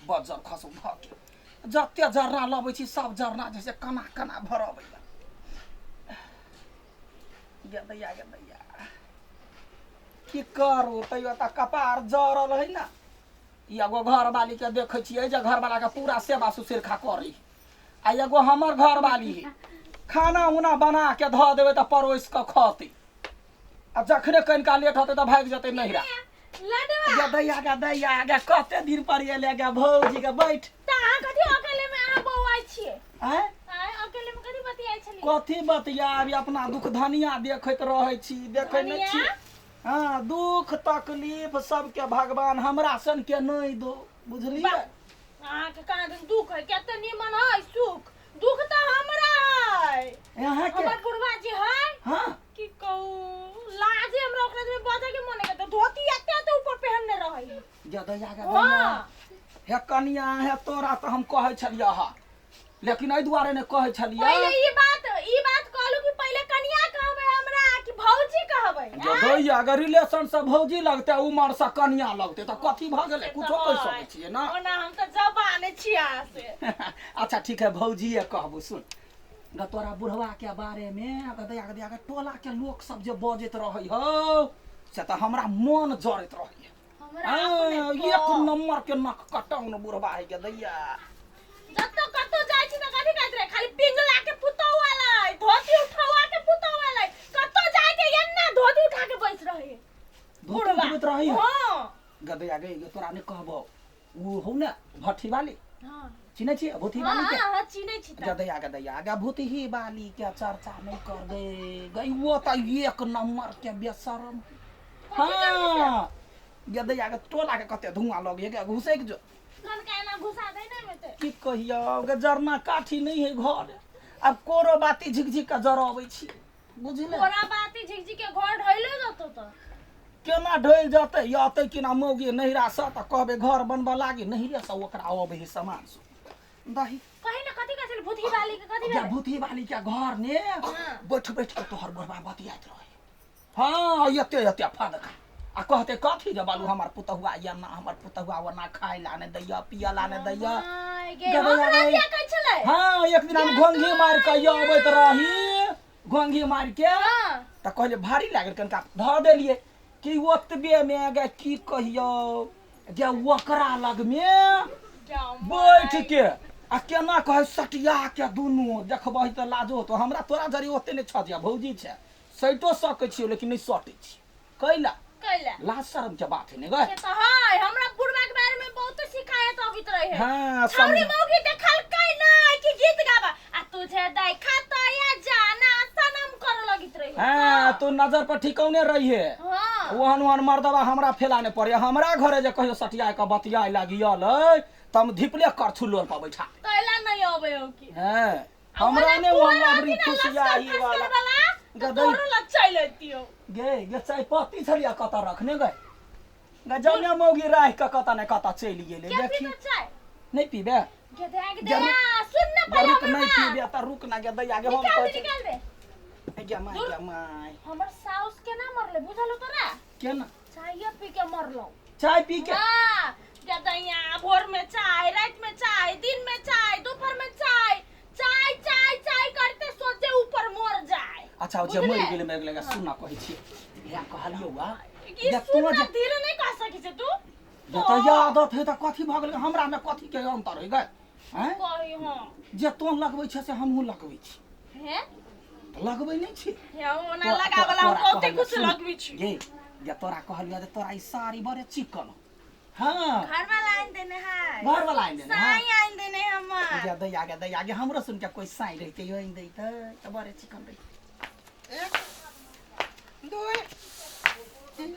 बज्जर खसु भऽ गेल जते जरना लबै छी सब जरना जे से कना कना भरबैया गे दैया गे दैया की करू तैयो तऽ कपार जरल है ने ई एगो घरवाली के देखै छियै जे घरवाला के पूरा सेवा सुश्रुषा करी आ एगो हमर घरवाली है खाना उना बना के धऽ देबै तऽ परोसि कऽ खतै आ जखने कनिका लेट होतै तऽ भागि जेतै नैहरा लडवा गे दैया गे दैया गे कते दिन पर एले गे भौजी गे बैठ तऽ अहाँ कथी अकेले में अहाँ बौआइ छियै आँय आँय अकेले में कथी बतियाइ छलियै कथी बतियाबी अपना दुख धनिया देखैत रहै छी देखै नहि छी धनिया? हँ दुख तकलीफ सबके भगवान हमरा सन के नहि दो बुझलियै वाह, अहाँके कहाँ दिन दुख है कते निमन है सुख दुख तऽ हमरा है अहाँके हमर बुढ़वा जी है हँ की कहू लाजे हमरा ओकरा में बजे के मन नहीं करता धोती एते एते ऊपर पहनने रहे गे दैया गे हाँ। दैया हे कनिया हे तोरा तऽ हम कहै छलियै हा लेकिन एहि दुआरे नहि कहै छलियै पहिले ई बात कहलू कि पहिले कनिया कहबै हमरा कि भौजी कहबै जे दैया अगर रिलेशन से भौजी लगतै उमर से कनिया लगतै तऽ कथी भऽ गेलै कुछो कहि सकै छियै ने ओना हम तऽ जवान छी अहाँ से अच्छा ठीक है भौजीए कहबू सुन ग तोरा बुढ़वा के बारे में ग दैया ग दैया ग टोला के लोक सब जे बजैत रहै हौ से तऽ हमरा मन जरैत रहैया हमरा हाँ, अपने एक तो नंबर के नक कटाउन बुढ़वा है गे दैया जतऽ कतौ जाइ छी तऽ कथी कहैत रहै खाली पिंगला के पुतहु एलै धोती उठौआ के पुतहु एलै कतौ जाइ के एन्ना धोती उठा के बैस रहे धोती उठबैत रहै है हाँ गदैया गे गे तोरा नहि कहबौ ओ हौ ने भट्ठी वाली हाँ चिन्है छियै भूतही वाली के हाँ हाँ चिन्है छी तऽ गदैया गदैया गे भूतही वाली के चर्चा नहि कर गे गई वो तऽ एक नंबर के बेशरम हाँ गदैया के टोला के कते धुआं लगे गे घुसैक जो कनका एना घुसा दे ने में की कहियौ गे जरना काठी नहि है घर आब कोरो बाती झिक झिक के जरबै छी बुझले तोरा बाती झिक झिक के घर ढैले जतो तऽ केना ढलि जेतै अतै कि ना मौगी नैहरासँ तऽ कहबै घर बनबऽ लागी नैहरेसँ ओकरा अबै है सामान सब दही कही ने कथी कहै छलै भूतही वाली के कथी या भेलै भूतही वाली के घर ने हाँ। बैठ बैठ के तोहर बुढ़बा बतियाइत रहे हाँ एते एते फदका आ कहते कथी रे बालू हमर पुतहुआ एना हमर पुतहुआ ओना खाय ला नहि दैया पिय ला नहि दैया my गे गबै हमरा गबै। किया कहै छलै हाँ एक दिन हम घोंघी मारि के अबैत रही घोंघी मारि के हाँ तऽ कहलियै भारी लागल कनिका धऽ देलियै कि ओतबे मे गे की कहियौ गे ओकरा लगमे बैठ के आ केना कहै सटिया के दुनू देखबही तऽ लाजो होतो हमरा तोरा जरी ओते नहि छजिया भौजी छै सटो सकै छियौ लेकिन नहि सटै छी कैला कैला लाज शरम के बात है ने गए से तऽ है हमरा बुढ़वा के बारे में बहुत शिकायत अबैत रहे हाँ छौरी समझ मौगी देखलकै नहि कि गीत गाबा आ तुझे देखा तो या जाना सनम करे लगित रहे हाँ तू नजर पर ठिकौने रही है हाँ ओहन ओहन मर्दबा हमरा फेला नहि पड़े हमरा घरे जे कहियो सटिया के बतियाए लागियल त हम धिपले करछुल लोल पर बैठा तैला नहीं अबे हो की हैं हमरा ने ओहन अबरी खुशियाही वाला गदई। तोरो लच्चा लेतियो गे गे चाय पत्ती छलिया कतऽ रखने गए गे जौने मौगी राखि कऽ कतऽ ने कतऽ चलि गेलै के देखी पीबे चाय नहि पीबे गे दे गे जरूर- दे सुन ना गे पहिले रुक हमर नहि बात। पीबे तऽ रुक ना गे दैया गे हम निकाल कहै दे छी निकाल दे गे माय गे माय हमर साउस केना मरले बुझल हो तोरा केना चाय पी के मरलो चाय पी के हाँ गदैया भोर में चाय रात में चाय दिन में चाय दोपहर में चाय चाय चाय चाय करते सोचे ऊपर मर जाए अच्छा जे बुझले? मरि गेलै मरि गेलै सुन कहै छी इएह कहलियौ आ ई जे तों सुनना जे धीरे नहीं कह सकी छे तू जे तऽ आदत है तऽ कथी भऽ गेलै हमरा मे कथी के अंतर है गए आँय कही हाँ जे तों लगबै छै से हमहूँ लगबै छी हैं तऽ लगबै नहि छी हे ओना लगा वाला हम तोरा बहुते कहलियौ, कुछ सुन, लगबी छी गे जे तोरा कहलियौ जे तोरा ई साड़ी बड़े चिकन हौ। हाँ घर वाला आनि देने है घर वाला आनि देने है साई आनि देने हमर गे दैया गे दैया गे हमरो सुन के कोई साई रहिते यो आनि दैते तऽ बड़े चिकन रहिते एक दुई तीन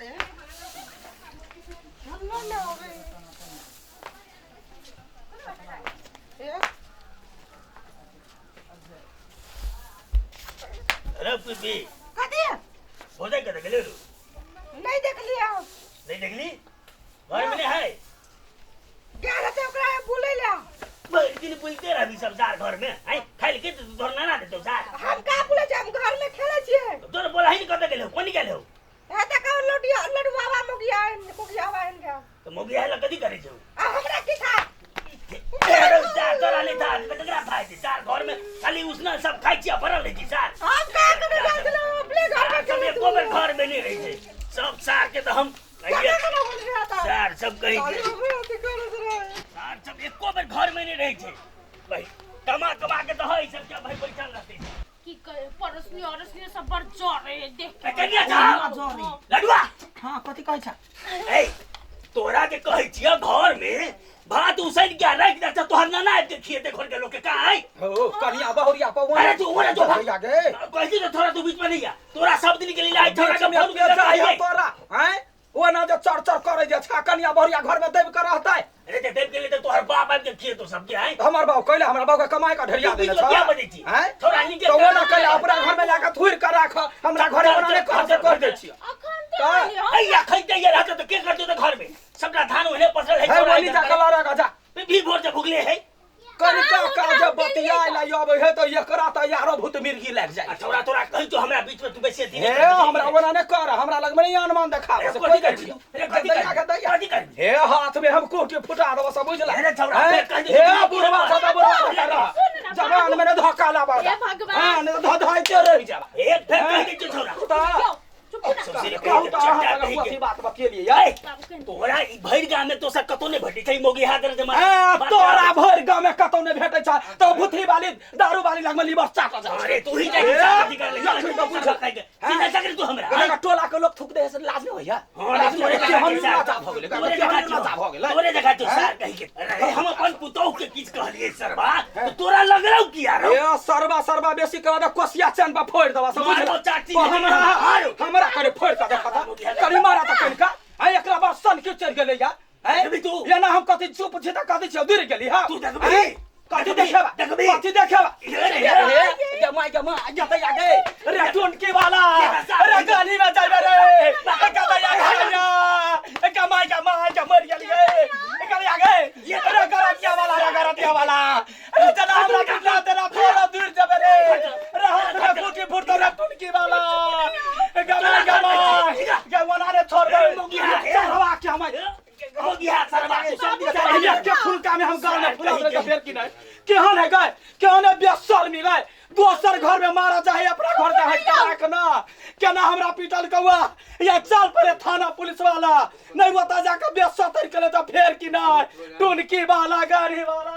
एक हमरा ना आवे एक अरे पीपी कथी भोजन करे गेले रू नहीं देखलियै हम नहीं देखली घर में नहीं है गेल हेतै ओकरा बुलै लए भरि दिन बोलते रहबी सब सार घर में है खाइ के तो तोर नाना देतो सार हम कहाँ बुलै छियै हम घर में खेलै छियै तोर बोला ही नहीं कत गेले हो कोनी गेले हो हेतै कहू लडुआ लडुआवा तऽ मौगी आयल कथी करै छौ आ हमरा की था तोरा नहि था तऽ ककरा था छै सार घरमे खाली उसना सब खाइ छी आ भरल रहै छी सार हम का करे जाइ छलहुँ अपने घर में सब एको बेर घरमे नहि रहै छै सब सार के तऽ हम केना केना बोल रहा था सार सब कहै खाली छै हमरे अथी करैत रहे सार सब एको बेर घरमे नहि रहै छै भाइ कमा कमा के तऽ है सब के भाइ बैठल रहतै की कहे पड़ोसनी अड़ोसनी सब बड़ जरे देख के कनिया जा जरे। लडुआ हाँ कथी कहै छ ए तोरा के कहै छियै घर में भात उसैन के राखि दे छ तोहर नाना आबि के खिएते घर के लोग के का है हो कनिया बहुरिया पर अरे तू ओने जो भैया गे कहै छी थोड़ा तू बीच में नहीं आ तोरा सब दिन के लिए आई छोरा के फोन के के चाही तोरा हैं ओ ना जे चर चर करे जे छा कनिया बहुरिया घर में दबि के रहतै अरे ते देव के लिए तो तोहर बाप आबि के खिएतो सब के है हमर बाप कैले हमरा बाप के कमाए के ढेरिया तू देने बीच में छ क्या बजै छी हैं थोड़ा नीचे तो ओ ना कैले अपना घर में जाके थुरि के राख हमरा घरे ओना नहीं कर से कर दै छियै अखन ते का? आइली हम अरे अखन ते ये रहते तो के करतो तो घर में सबटा धान ओहने पसरल है है छोरा बोली जा के लड़ा के जा भी भोर से भुगले है कनि का कहाँ का ओकरा जे हम बतिया गेलियै ला अबै है तो एकरा त यारो भूत मिर्गी लागि आ जाइ छोरा तोरा कहि तो हमरा बीच में तू बेसी अथी हे नहीं कर हमरा ओना नहीं कर हमरा लग में नहीं अनुमान देखा अरे से कथी कोई दै करबी छियै तू? अरे कथी दैया के करबी? दैया कथी करबी? हे हाथ में हम कोटी फुटा देबो सब बुझला अरे छौड़ा, हैं? फेर कहि दे हे तू बुढ़वा सदा बुढ़वा सुन रह ना, जवान में ने धक्का लाबा हे भगवान। हां नहीं तो धधाइते रहि जाबा एक फेर कहि दे छौ छोरा त यौ, चुप ना ससुरे कहू त अहाँ चट्टा लग कहि कथी के। बात बतियलियै यै बाबू के तोरा ई भरि गाम में तो सब कतौ नहीं भेटै छै मोगी हाथ रे ए तोरा भरि गाँव में कतौ नहि भेटै छै तऽ भूथी वाली दारू वाली लगमे लीवर चाटऽ जाइ छै अरे तू ही ए, जाके अथी कर ले लक्ष्मी के बुझल। सीधा सकरी तू हमरा गंगा टोला के लोग थूक दे से लाज नहीं होइया हाँ, लाज नहीं तोरे होइया जगह हम के सार। लाजा भऽ गेलै तोरे हम जगह लाजा भऽ गेलै तोरे जगह तो सार कहि के अरे हम अपन पुतोह के किछ कहलिए सरबा तो तोरा लगलौ किया रौ ए सरबा सरबा बेसी कह दे कोसिया चैन पर फोड़ देबा सब मारो चाची तो हमरा मारो। हमरा करे फोड़ के देखा था करी मारा त कनिका आ एकरा बार सन क्यों चढ़ गेलै या हैं देखबी तू? ये ना हम कथी चुप छी त कथी छी दूर गेली हां तू देखबी? कथी देखबी? देखेबा देखबी? कथी देखेबा अरे, रे गे माय गे माय गे तैया गे रे टोनकी वाला रे गाली में जाइबे रे गे तैया गे गे माय गे माय गे मर गेलिए गे गे रे गरतिया वाला रे गरतिया वाला रे जना हमरा कितना तेरा थोड़ा दूर जाबे रे रे हाथ में फूटी फूट रे टोनकी वाला गे माय गे माय गे वना रे छोड़ दे चढ़वा के हम हो गया सरबा तू सब दिन भैया के फुलका में हम गाँव में फुला के फेर की नहीं केहन है गाय केहन है बेसर मिलाय दोसर घर में मारा चाहे अपना घर चाहे करा के ना केना हमरा पीटल कौआ या चल पड़े थाना पुलिस वाला नहीं बता जाके बेसर के ले तो फेर की नहीं टुनकी वाला गाड़ी वाला।